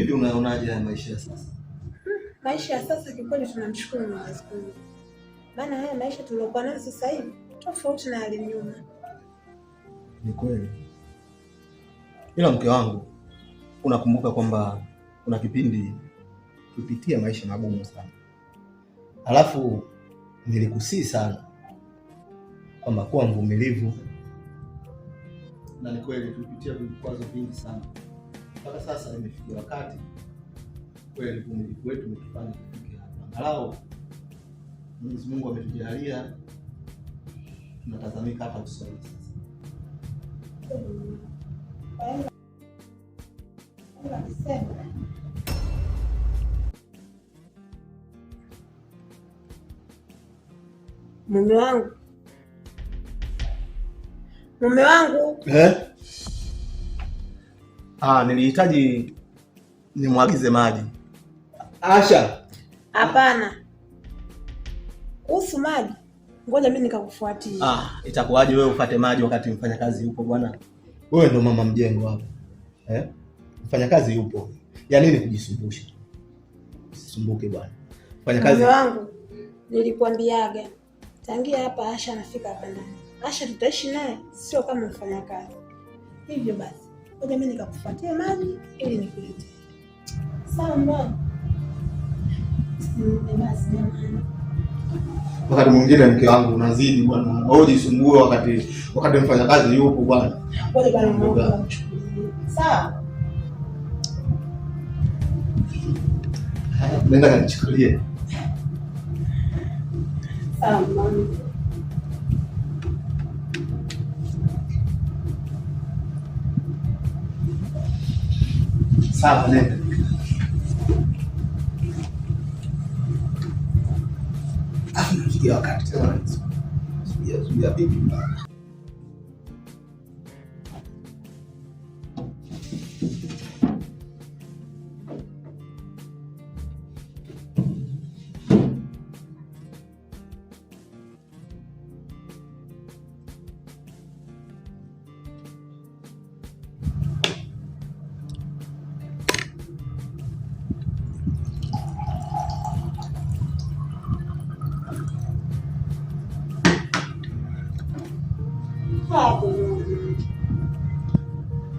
Vipi, unaonaje haya maisha ya sasa? Maisha ya sasa kikweli tunamshukuru Mwenyezi Mungu. Maana haya maisha tuliokuwa nayo sasa hivi tofauti na yale nyuma. Ni kweli, ila mke wangu, unakumbuka kwamba kuna kipindi tulipitia maisha magumu sana, alafu nilikusii sana kwamba kuwa mvumilivu, na ni kweli tulipitia vikwazo vingi sana mpaka sasa imefikia wakati kweli uvumilivu wetu umetufanya tufike hapa. Angalau Mwenyezi Mungu ametujalia tunatazamika hapa usoni sasa. Mume wangu, mume wangu, Eh? Ah, nilihitaji nimwagize maji. Asha. Hapana. Kuhusu maji, ngoja mimi nikakufuatia. Ah, itakuwaje wewe upate maji wakati mfanyakazi yupo bwana? Wewe ndo mama mjengo hapa. Eh? Mfanyakazi yupo. Ya nini kujisumbusha? Usisumbuke bwana. Mfanyakazi. Mume wangu, nilikwambiaga tangia hapa Asha anafika hapa ndani. Asha tutaishi naye sio kama mfanyakazi. Hivyo basi, ngoja mimi nikakufuatia maji ili nikuletee. Sawa mbona? Basi jamani. Wakati mwingine mke wangu unazidi bwana. Wewe ujisumbue wakati mfanyakazi yupo bwana. Ngoja bwana mume wangu amchukulie. Sawa? Nenda kanichukulie. Sawa mama. Sawa, nenda. Ah, nafikia wakati tena. Zuia, zuia vipi?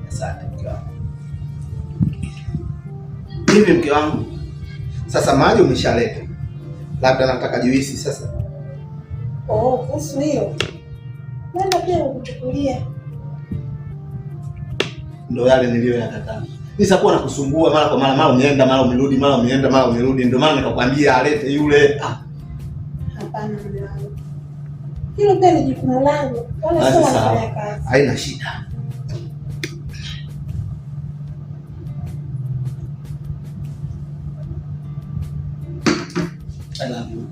Asante mke wangu. Hivi mke wangu, sasa maji umeshaleta, labda nataka juisi sasa. Oh, kuhusu hiyo nenda pia kukuchukulia. Ndo yale niliyoyakataa. Nisakuwa nakusumbua mara kwa mara, mara umeenda, mara umerudi, mara umeenda, mara umerudi. Ndio maana nikakwambia alete yule. Ah, Hapana mume wangu, hilo pia ni jukumu langu, wala sio basi sawa, wanafanya kazi. haina shida. I love you.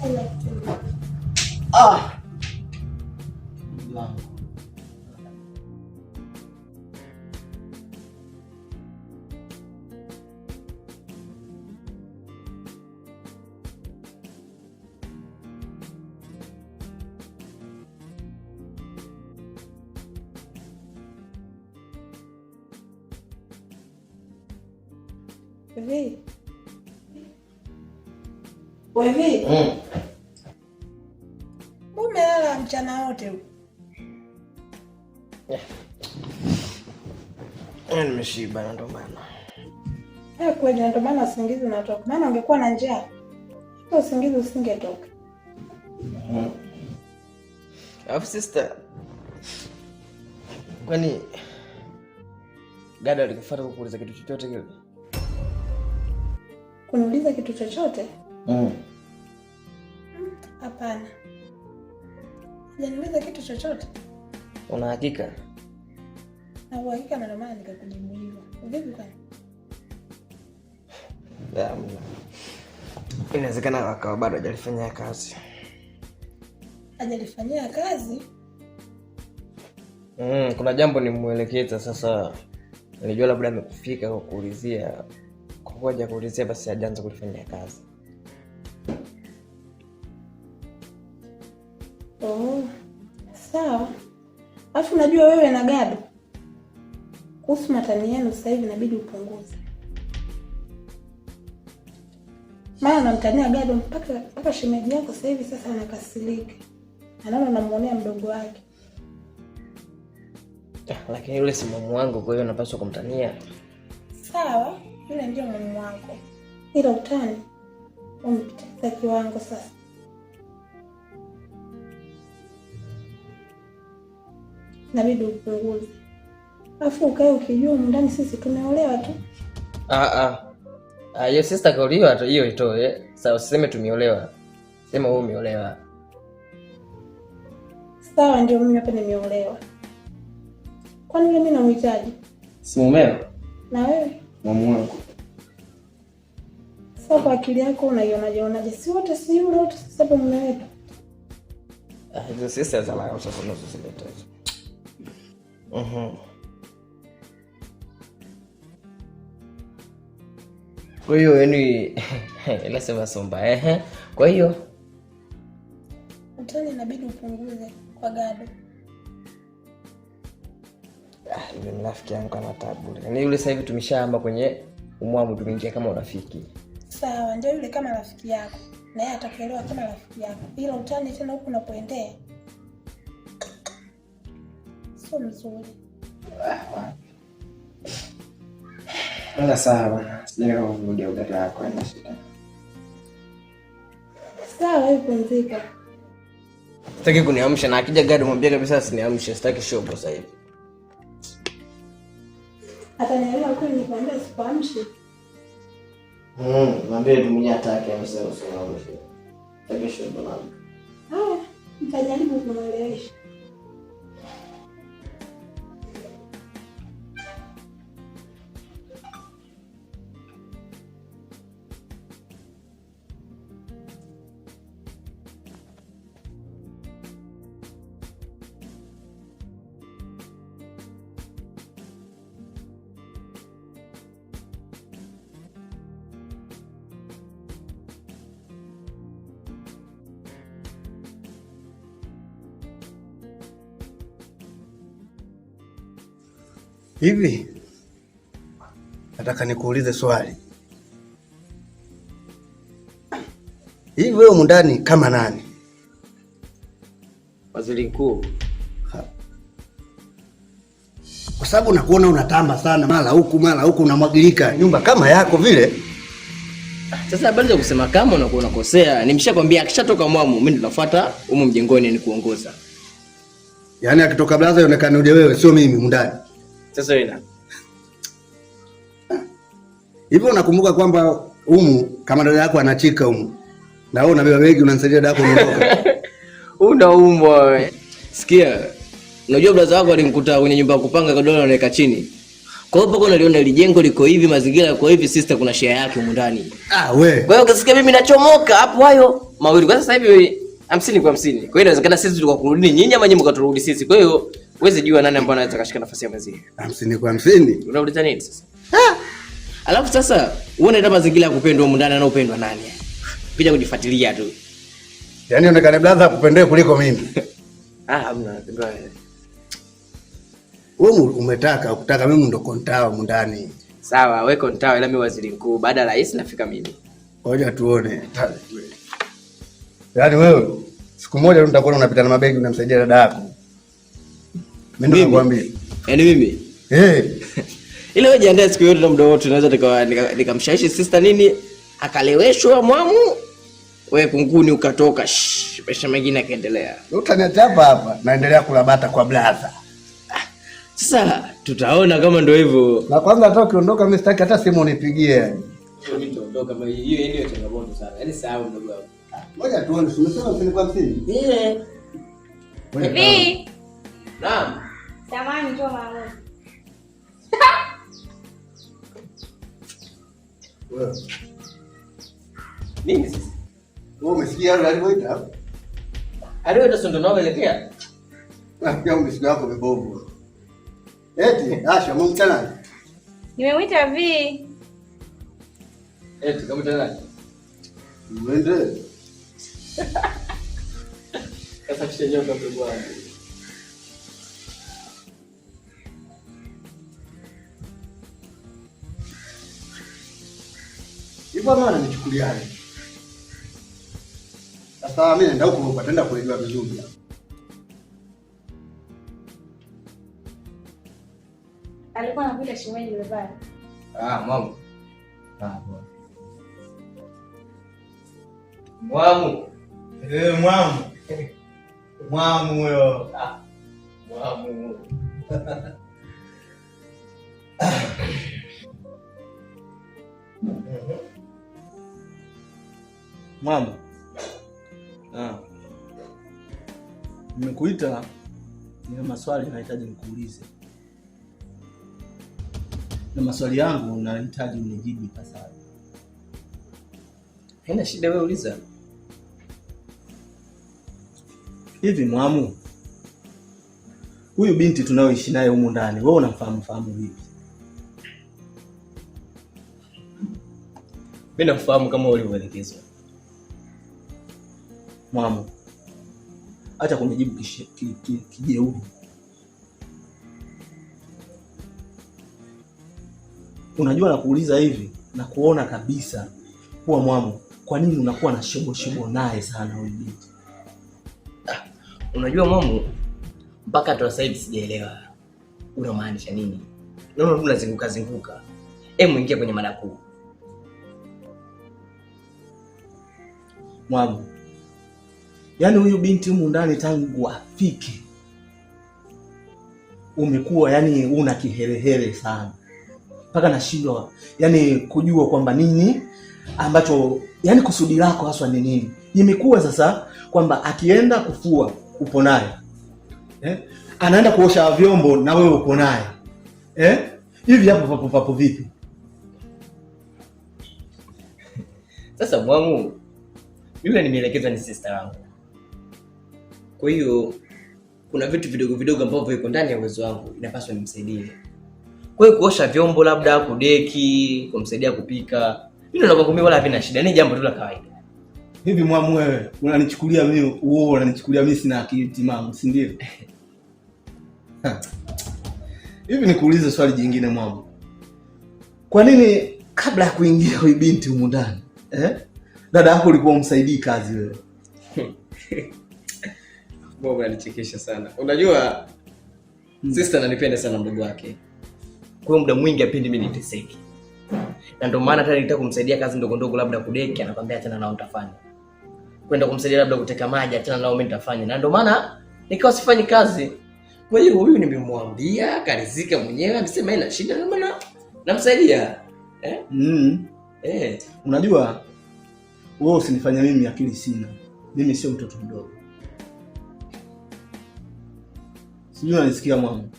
I love you. Ah, mke wangu. Vi. We Vi, mbona umelala mchana wote huu? Nimeshiba na ndo maana. Eh, kweli na ndio maana usingizi unatoka. Maana ungekuwa na njaa, hata usingizi usingetoka. Alafu sister, kwani Gada alikufuata kukuuliza kitu chochote kile? Kuniuliza kitu chochote? Hapana. Hajaniuliza kitu chochote. Una hakika? Na uhakika na ndio maana nikakujibu hivyo. Vipi kwani? Ya, inawezekana akawa bado hajalifanyia kazi. Hajalifanyia kazi? Kuna jambo nimuelekeza sasa, nilijua labda amekufika kwa kuulizia. Kwa kuwa hajakuulizia basi hajaanza kulifanyia kazi. Oh, sawa. Alafu unajua wewe na Gado kuhusu matani yenu sasa hivi inabidi upunguze. Maana namtania Gado mpaka shemeji yako sasa hivi sasa anakasirika. Anaona namuonea mdogo wake. Lakini yule si mume wangu, kwa hiyo napaswa kumtania. Sawa, yule ndio mume wako. Ila utani umepitiliza kiwango sasa. Inabidi upunguze. Alafu ukae ukijua ndani sisi tumeolewa tu. Hiyo sister kaolewa tu, hiyo itoe. Sasa usiseme tumeolewa. Sema wewe umeolewa. Sawa, ndio mimi hapa nimeolewa. Kwani yule mimi namhitaji? Si mumeo? Na wewe? Mume wangu. Sasa kwa akili yako unaionaje onaje? Si wote si yule wote sasa hapo mume wetu. Hizo sister za lao sasa unazozileta hizo. Kwa hiyo yani nasema somba Kwa hiyo utani inabidi upunguze kwa Gado. Yule ni rafiki yangu ana tabu. Yaani yule sasa hivi tumeshaamba kwenye umwamu, tumeingia kama urafiki. Sawa, ndio yule kama rafiki yako. Na yeye atakuelewa kama rafiki yako. Ila utani tena huku unapoendea sio mzuri. Wala sawa bwana. Sijui kama kurudia ugali wako haina shida. Sawa, wewe pumzika. Sitaki kuniamsha na akija Gado mwambie kabisa asiniamshe, sitaki shobo sasa hivi. Atanielewa kweli nikwambia sikuamshi. Mwambie tu mwenyewe atake amseme usiniamshe. Sitaki shobo na. Haya, nitajaribu kumuelewesha. Hivi nataka nikuulize swali. Hivi wewe mundani kama nani? Waziri Mkuu. Kwa sababu nakuona unatamba sana mara huku mara huku unamwagilika nyumba kama yako vile. Sasa habari za kusema kama unakuwa unakosea, nimeshakwambia akishatoka mwamu mimi ndo nafuata humu mjengoni ni kuongoza. Yaani akitoka blaza ionekane uje wewe sio mimi mundani. Sasa wewe nani? Hivi unakumbuka kwamba humu kama dada yako anachika humu na wewe unabeba begi unanisaidia dada yako unaondoka. Unaumwa wewe. Sikia. Unajua blaza wako alimkuta kwenye nyumba ya kupanga godoro anaweka chini. Kwa hiyo pako unaliona ile jengo liko hivi, mazingira yako hivi, sister kuna share yake humu ndani. We. Kwa hiyo ukisikia mimi nachomoka hapo hayo mawili. Kwa sasa hivi 50 kwa 50. Kwa hiyo inawezekana sisi tulikuwa kurudi nyinyi ama nyinyi mkaturudi sisi. Kwa hiyo huwezi jua nani ambaye anaweza kashika nafasi ya mwenzie. 50 kwa 50. Unauliza nini sasa? Alafu sasa uone hata mazingira ya kupendwa humu ndani anaopendwa nani? Kuja kujifuatilia tu. Yaani onekane brother akupendee kuliko mimi. Hamna, napendwa wewe. Wewe umetaka ukitaka mimi ndo kontawa humu ndani. Sawa, wewe kontawa ila mimi waziri mkuu, baada ya rais nafika mimi. Ngoja tuone. Yaani wewe siku moja tu nitakuona unapita na mabegi unamsaidia dada yako. Mimi ndo nakwambia. Yaani mimi? Ile wewe jiandae siku yote na muda wote naweza nikamshawishi sister nini akaleweshwa mwamu wewe kunguni ukatoka, maisha mengine yakaendelea. Utaniacha hapa naendelea kulabata kwa blaza. Sasa tutaona kama ndio hivyo. Na kwanza hata ukiondoka mimi sitaki hata simu unipigie yani. Hiyo mimi nitaondoka, kama hiyo ndio changamoto sana. Yaani sahau mdogo wangu. Ngoja tuone, umesema hamsini kwa hamsini? Ngoja Hivi. Naam. Samahani, njoo mara moja. Wewe. Nini sasa? Wewe umesikia yale alivyoita? Alivyoita si ndo naelekea? Nafikiri umesikia wako mibovu. Eti, Asha, umemwita nani? Nimemwita V. Eti, kamwita nani? Mwende. Sasa kisha nyoka mdogo wangu. Hivyo maana nichukuliane. Sasa mimi naenda huko ataenda kuelewa vizuri. Alikuwa anakuita shemeji yule pale. Ah, mwangu. Ah, bwana. Mwamu. Eh, mwamu. Mwamu huyo. Ah. Mwamu. Mwamu. Ah. Nimekuita nina maswali nahitaji nikuulize. Na maswali yangu nahitaji unijibu ipasavyo. Haina shida, wewe uliza. Hivi Mwamu, huyu binti tunayoishi naye humu ndani, wewe unamfahamu fahamu vipi? Mimi namfahamu kama ulivyoelekezwa. Mwamu, acha kunijibu kijeuri. Unajua nakuuliza hivi na kuona kabisa kuwa Mwamu, kwa nini unakuwa na shobo shobo naye sana huyu binti? Unajua Mwamu, mpaka hata sasa hivi sijaelewa unamaanisha nini. Naona unazunguka zunguka. Hebu ingia kwenye mada kuu. Mwamu, yaani huyu binti humu ndani tangu afike umekuwa yani una kiherehere sana mpaka nashindwa yani kujua kwamba nini ambacho yani kusudi lako haswa ni nini. Imekuwa sasa kwamba akienda kufua upo naye, eh? Anaenda kuosha vyombo na wewe upo naye, eh? Hivi hapo papo papo vipi? Sasa Mwamu, yule nimeelekezwa ni sister wangu. Kwa hiyo kuna vitu vidogo vidogo ambavyo viko ndani ya uwezo wangu inapaswa nimsaidie. Kwa hiyo kuosha vyombo, labda kudeki, kumsaidia kupika, mimi naona kwangu wala havina shida, ni jambo tu la kawaida. Hivi Mwamu, wewe unanichukulia mimi uo, unanichukulia mimi sina akili timamu, si ndio? Hivi nikuulize swali jingine Mwamu. Kwa nini kabla ya kuingia huyu binti humu ndani, eh? Dada yako ulikuwa umsaidii kazi wewe? Mbona unanichekesha sana. Unajua sister ananipenda sana mdogo wake. Kwa hiyo muda mwingi hapendi mimi niteseke. Na ndio maana hata nilitaka kumsaidia kazi ndogo ndogo, labda kudeki, anakwambia achana nao nitafanya. Kwenda kumsaidia labda kuteka maji, achana nao mimi nitafanya. Na ndio maana nikawa sifanyi kazi. Kwa hiyo huyu nimemwambia, karizika mwenyewe, amesema haina shida, ndio maana namsaidia. Eh? Eh. Unajua wewe usinifanye mimi akili sina. Mimi sio mtoto mdogo. Sijui unanisikia Mwamu.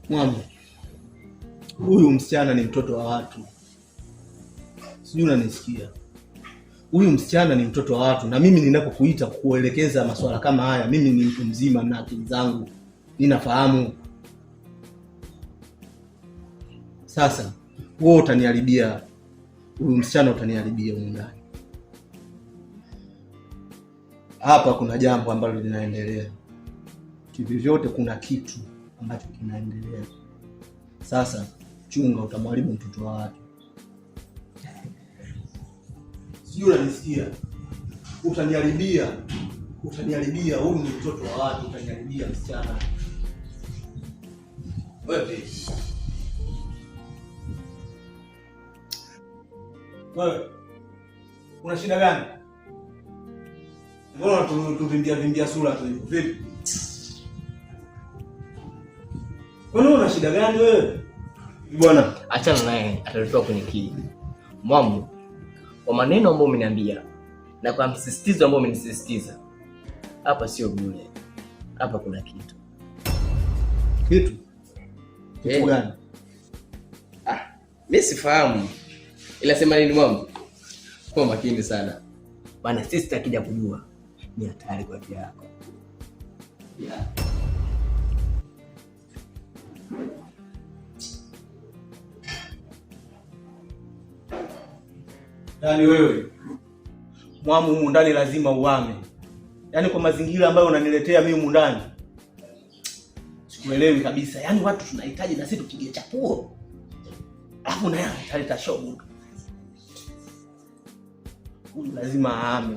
Mwamu, huyu msichana ni mtoto wa watu. Sijui unanisikia. Huyu msichana ni mtoto wa watu, na mimi ninapokuita kuelekeza masuala kama haya, mimi ni mtu mzima na akili zangu ninafahamu. Sasa wewe utaniharibia huyu msichana, utaniharibia huyu ndani. Hapa kuna jambo ambalo linaendelea. Kivyovyote kuna kitu ambacho kinaendelea. Sasa chunga, utamharibu mtoto wa watu. Sijui unanisikia? Utaniharibia. Utaniharibia, huyu ni mtoto wa watu, utaniharibia msichana. Wewe. Wewe. Una shida gani? Mbona tuvimbia vimbia sura tu hivyo? Vipi? Kwani una shida gani wewe? Bwana, achana naye, atalitoa kwenye kii. Mwamu, kwa maneno ambayo umeniambia na kwa msisitizo ambao umenisisitiza, hapa sio bure. Hapa kuna kitu. Kitu? Kitu gani? Mimi sifahamu. Ila sema nini Mwamu? Kuwa makini sana. Maana sister akija kujua ni hatari kwa afya yako. Yeah. Yaani wewe Mwamu humu ndani lazima uame. Yaani kwa mazingira ambayo unaniletea mimi humu ndani sikuelewi kabisa. Yaani watu tunahitaji na sisi tupige chapuo. Alafu naye analeta shobo. Lazima aame.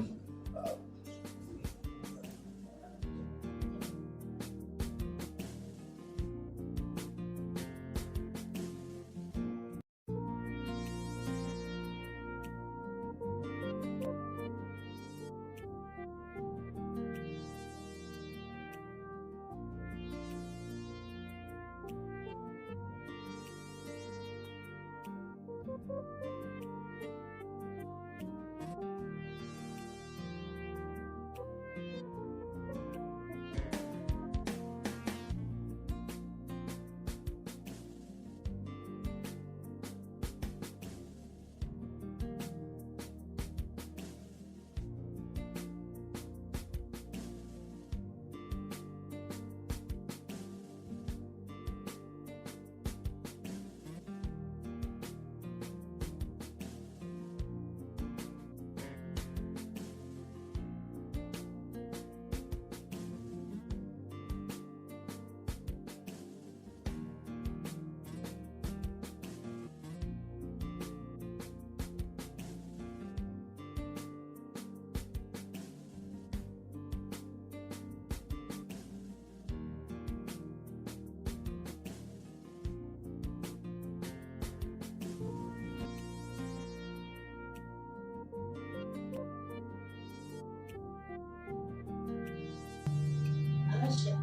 Asha,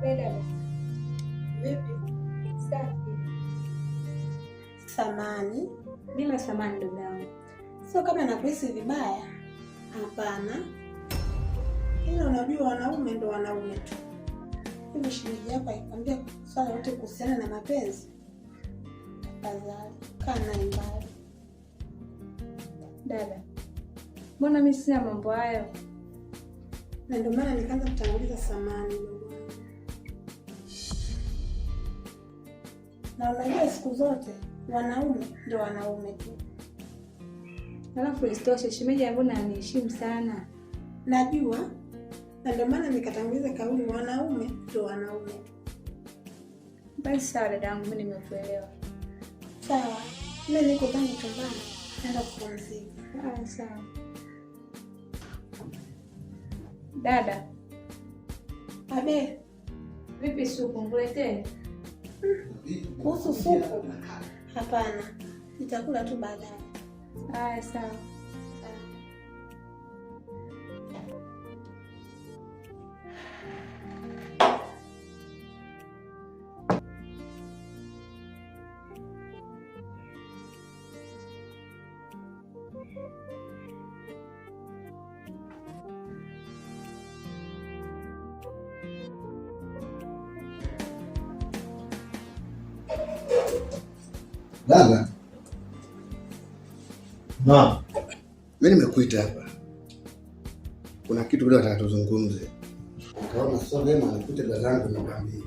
Dada. Vipi? Safi. Samani. Bila samani dada yangu. Sio kama nakuhisi vibaya. Hapana. Ila unajua wanaume ndo wanaume tu. Hivi shemeji yako akikwambia swala lote kuhusiana na mapenzi, tafadhali kaa naye mbali. Dada, mbona mimi sina mambo hayo? Na ndio maana nikaanza kutanguliza samani, ndugu wangu. Na unajua siku zote wanaume ndio wanaume tu. Alafu isitoshe shemeji mbona aniheshimu sana. Najua, na ndio maana nikatanguliza kauli wanaume ndio wanaume tu. Basi sawa dadangu, mimi nimekuelewa. Sawa, mimi niko zangu chumbani, naenda kupumzika. Ah, sawa. Dada. Abe. Vipi supu nikuletee? Kuhusu supu? Hapana, nitakula tu baadaye. Haya, sawa. Baba. Naam. Mimi nimekuita hapa. Kuna kitu kidogo nataka tuzungumze. Nikaona sio vyema nikute dada zangu nikwambie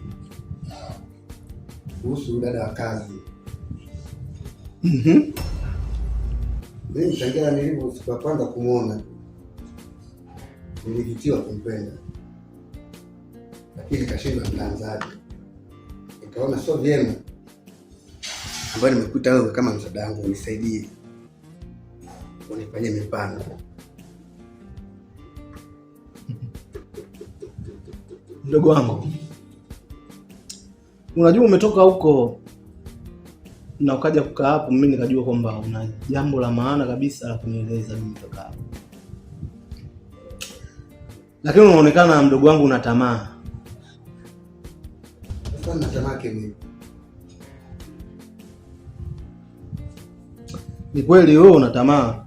kuhusu dada wa kazi. Mimi tangia nilipo siku ya kwanza kumuona nilivutiwa kumpenda, lakini nikashindwa nitaanzaje. Nikaona sio vyema ambayo nimekuita wewe kama msaada wangu, unisaidie, unifanyie mipango. Mdogo wangu, unajua umetoka huko na ukaja kukaa hapo, mimi nikajua kwamba una jambo la maana kabisa la kunieleza mimi kutoka hapo, lakini unaonekana mdogo wangu una tamaa. Sasa na tamaa mimi? Ni kweli wewe una tamaa,